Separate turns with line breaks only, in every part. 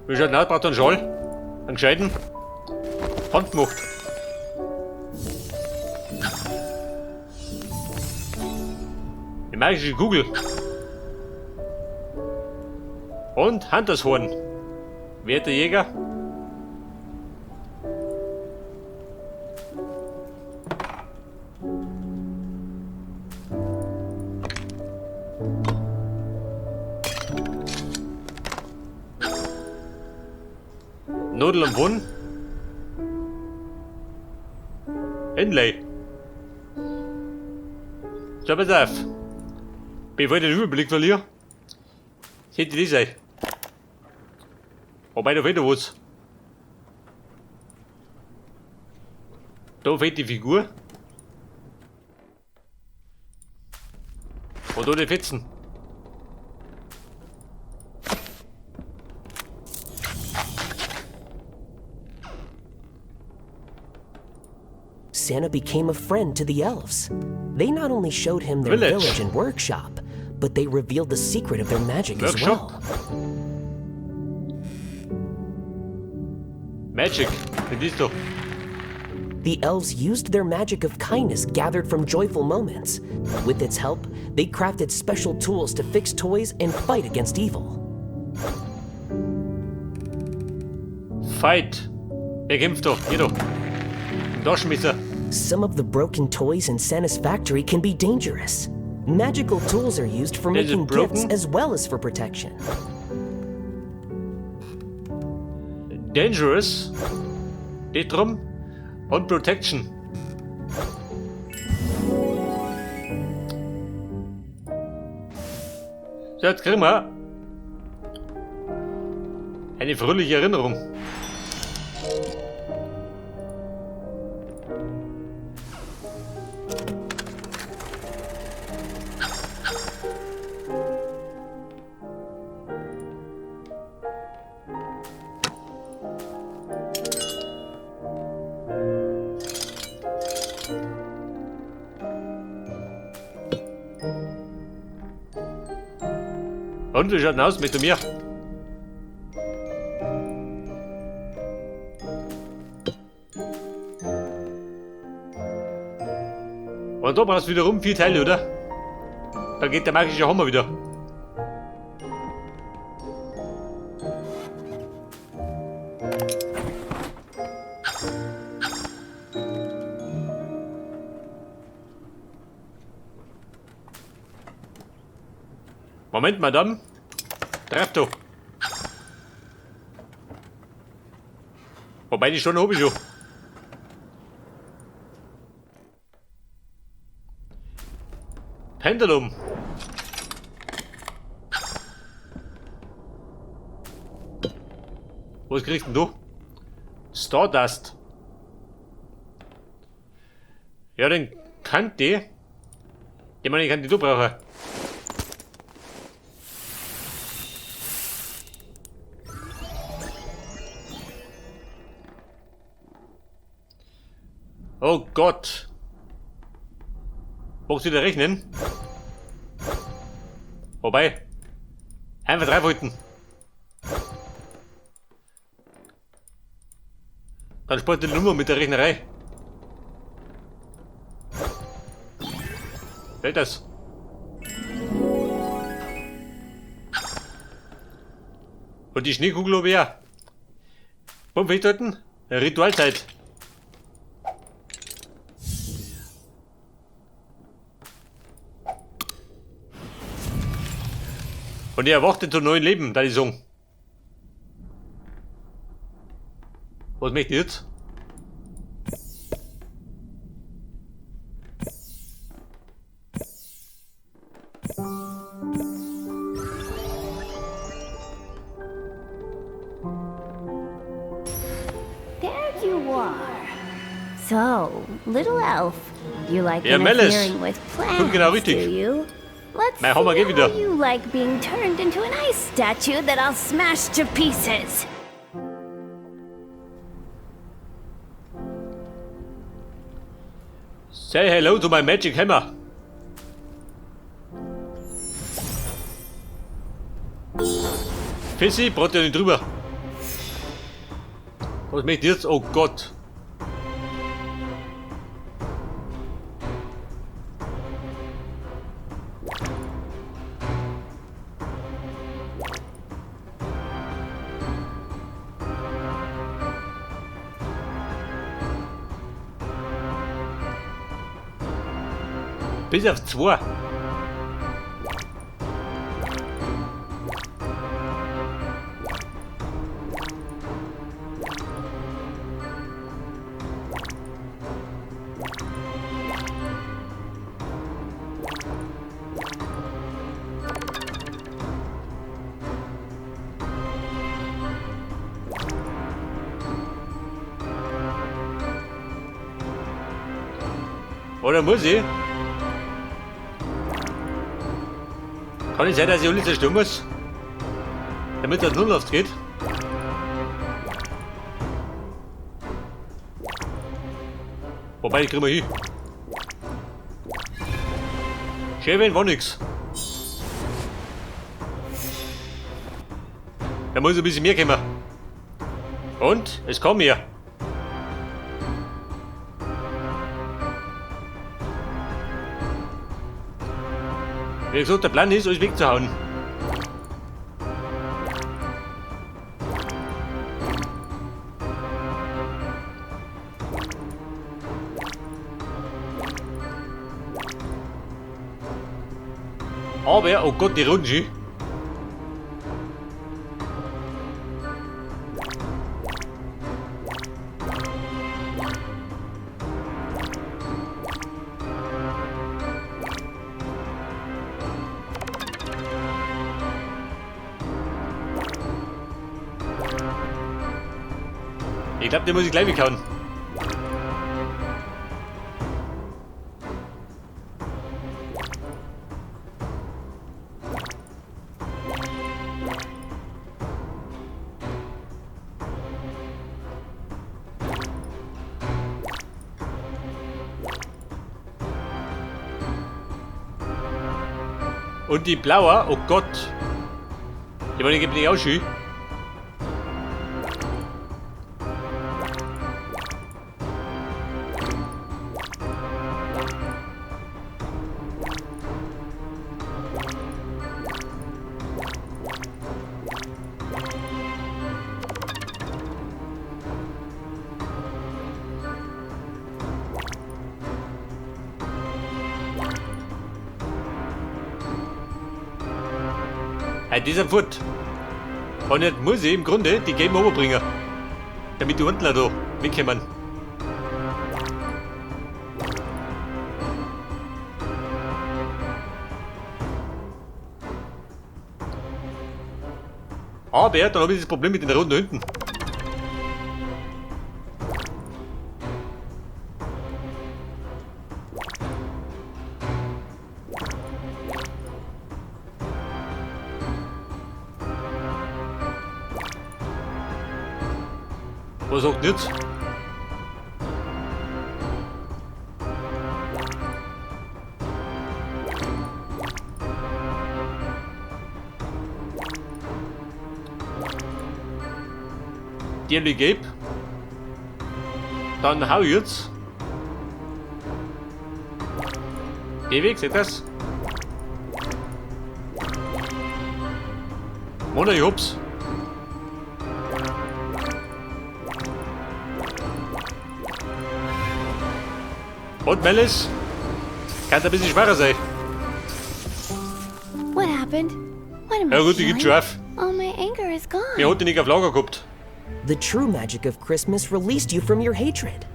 Wie schaut denn aus? Braucht er einen Schal? Einen gescheiten? Handgemacht. Die magische Kugel. Und Huntershorn. Werter Jäger. Nudel und Wun. Inlay. So, pass auf. Bevor ich den Überblick verliere, seht ihr das euch. Wobei, da fehlt noch was. Da fehlt die Figur. Und da die Fetzen.
Santa became a friend to the elves. They not only showed him their
Village.
village and workshop, but they revealed the secret of their magic as
Workshop?
well.
Magic. Das ist doch.
The elves used their magic of kindness gathered from joyful moments. With its help, they crafted special tools to fix toys and fight against evil.
Fight. Wer kämpft doch? Hier doch. Taschenmesser.
Some of the broken toys in Santa's factory can be dangerous. Magical tools are used for
Is it
making gifts
broken?
as well as for protection.
Dangerous. Geht drum. Und Protection. So, jetzt kriegen wir eine fröhliche Erinnerung. Und wie schaut denn aus mit mir? Und da brauchst du wiederum 4 Teile, oder? Da geht der magische Hammer wieder. Moment, Madame. Treff doch. Wobei, die schon hab ich schon. Pendulum. Was kriegst denn du? Stardust. Ja, den kann die. Den meine ich, kann die du brauchen. Oh Gott. Magst du wieder rechnen? Wobei. Einfach 3 wollten. Dann spart die Nummer mit der Rechnerei. Fällt das? Und die Schneekugel oben her. Bumm, festhalten. Ritualzeit. Und er erwachte zum neuen Leben, da die Song. Was möchte ich jetzt?
There you are. So, little elf, you like
Ja, Melis.
interfering with plans,
Kommt genau richtig.
do you? Let's
Mein Hammer
see
geht wieder.
how you like being turned into an ice statue that I'll smash to pieces.
Say hello to my magic hammer. Fissy, braucht ja nicht drüber. Was möchte ich jetzt? Oh Gott. Bis auf 2. Oder muss ich? Kann nicht sein, dass ich alle zerstören muss, damit das Null auftritt. Wobei, ich krieg mal hin. Schön, war nix. Da muss ein bisschen mehr kommen. Und es kommt mehr. Wie gesagt, der Plan ist, alles wegzuhauen. Aber, oh Gott, die Runde. Ich glaub, den muss ich gleich weghauen. Und die blaue, oh Gott. Die wollen ich auch schön. Hey, dieser Foot. Und jetzt muss ich im Grunde die Game Over bringen. Damit die unten da wegkommen. Aber dann habe ich das Problem mit den roten hinten. Was sagt jetzt? Die gelb. Dann hau ich jetzt. Geh weg, seht das? Mona, ich hab's. Und Melis? Kann ein bisschen schwerer sein.
What happened? What am I
Ja gut, die gibt schon auf.
All my anger is gone.
Wir hat die nicht auf Lager gehabt.
The true magic of Christmas released you from your hatred.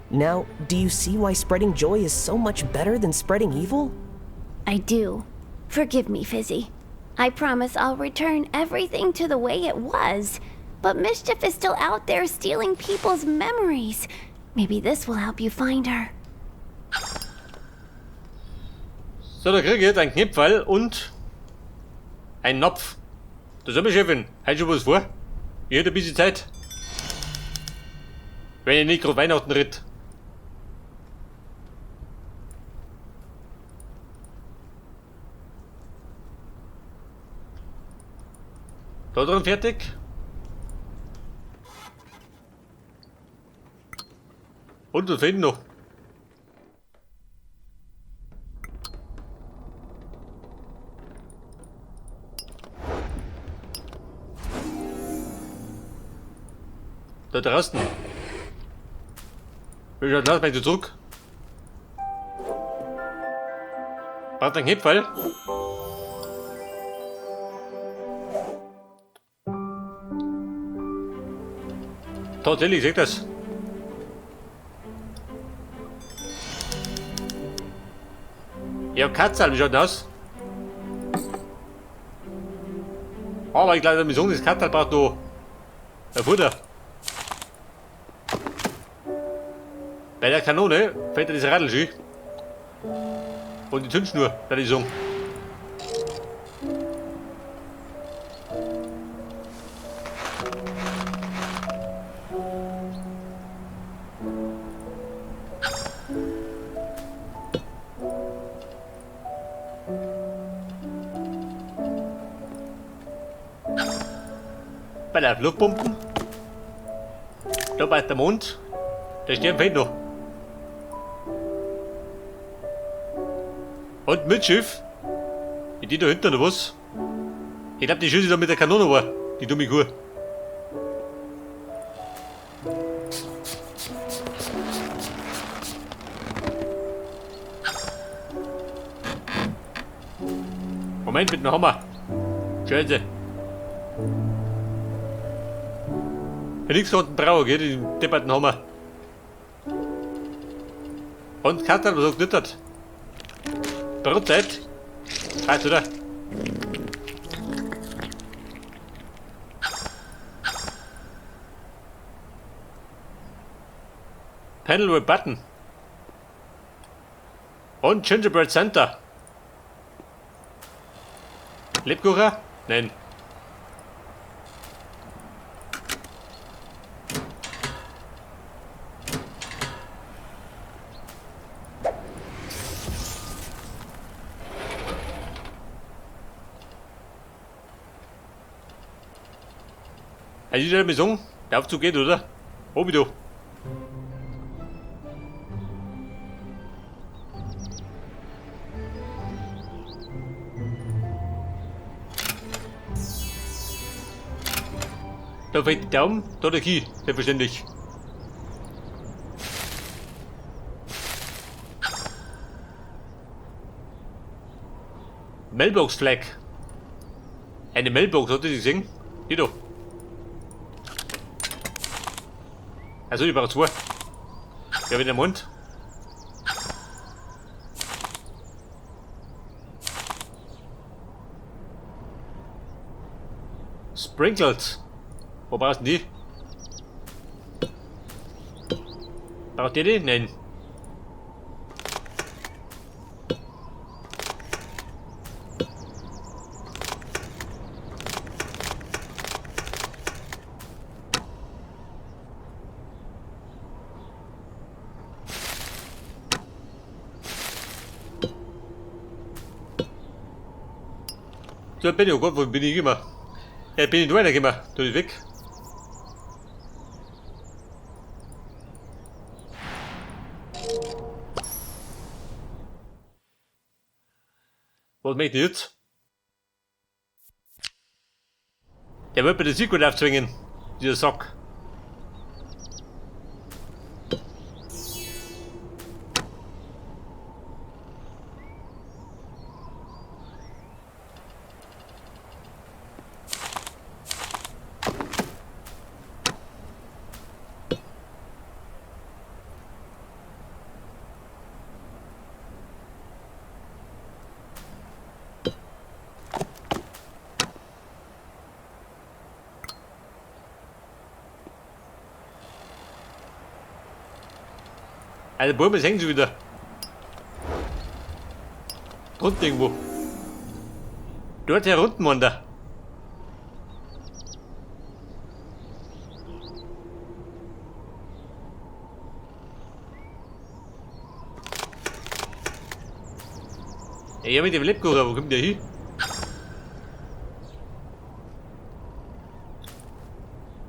Now, do you see why spreading joy is so much better than spreading evil?
I do. Forgive me, Fizzy. I promise I'll return everything to the way it was. But Mischief is still out there stealing people's memories. Maybe this will help you find her.
So, da krieg ich jetzt einen Knipfall und einen Napf. Das hab ich, Chefin. Heute schon was vor. Ich hätte ein bisschen Zeit. Wenn ich nicht gerade Weihnachten ritt. Da drin fertig. Und was fehlt noch? Da draußen. Wie schaut das bei zurück? Braucht ein Knipfel? Tatsächlich, seht das. Ja, Katze, wie schaut das aus? Aber ich glaube, wir sagen, das Katze braucht noch ein Futter. Bei der Kanone fällt das Radl schön. Und die Zündschnur, würde ich sagen. Bei der Luftpumpen. Da bei der Mond. Der Stern fehlt noch. Und mit Schiff. Die da hinten oder was? Ich glaub, die schießt da mit der Kanone war. Die dumme Kuh. Moment, mit dem Hammer. Scheiße. Wenn nichts unten brauche, geht den depperten Hammer. Und Katja, was sagt das? Brotzeit? Passt, oder? Panel with Button. Und Gingerbread Center. Lebkuchen? Nein. Also, ich mir sagen, der Aufzug geht, oder? Obi du. Da fällt die Daumen, da der Key, selbstverständlich. Mailbox Flag. Eine Mailbox, hat die gesehen? Die da. Also ich brauche zwei. Ja, mit dem Mund. Sprinkles. Wo brauchst du denn die? Braucht ihr die? Nein. So bin ich, oh Gott, wo bin ich immer? Ja, bin ich weitergekommen. Du bist weg. Was möchte ich jetzt? Der wird mir das Secret aufzwingen, dieser Sack. Also Bäume hängen schon wieder. Drunten irgendwo. Dort herunten, Mann, da. Ja, mit dem Lebkuchen, wo kommt der hin?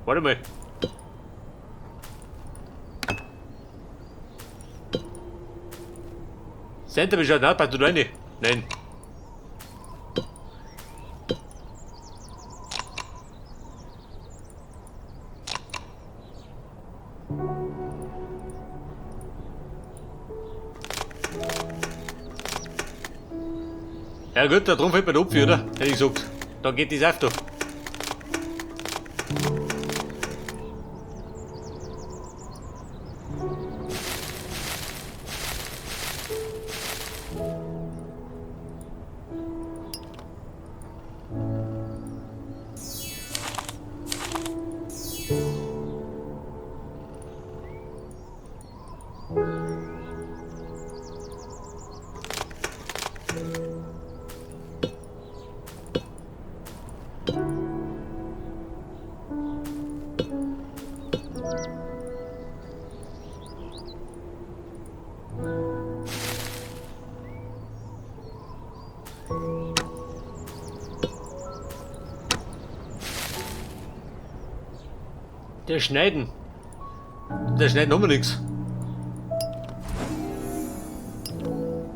Warte mal. Center Bescheid, na, passt du da rein? Nein. Ja gut, der Trumpf fällt mir der Opfer, oder? Hätte ich gesagt. Dann geht die auf da. Der Schneiden. Der Schneiden haben wir nichts.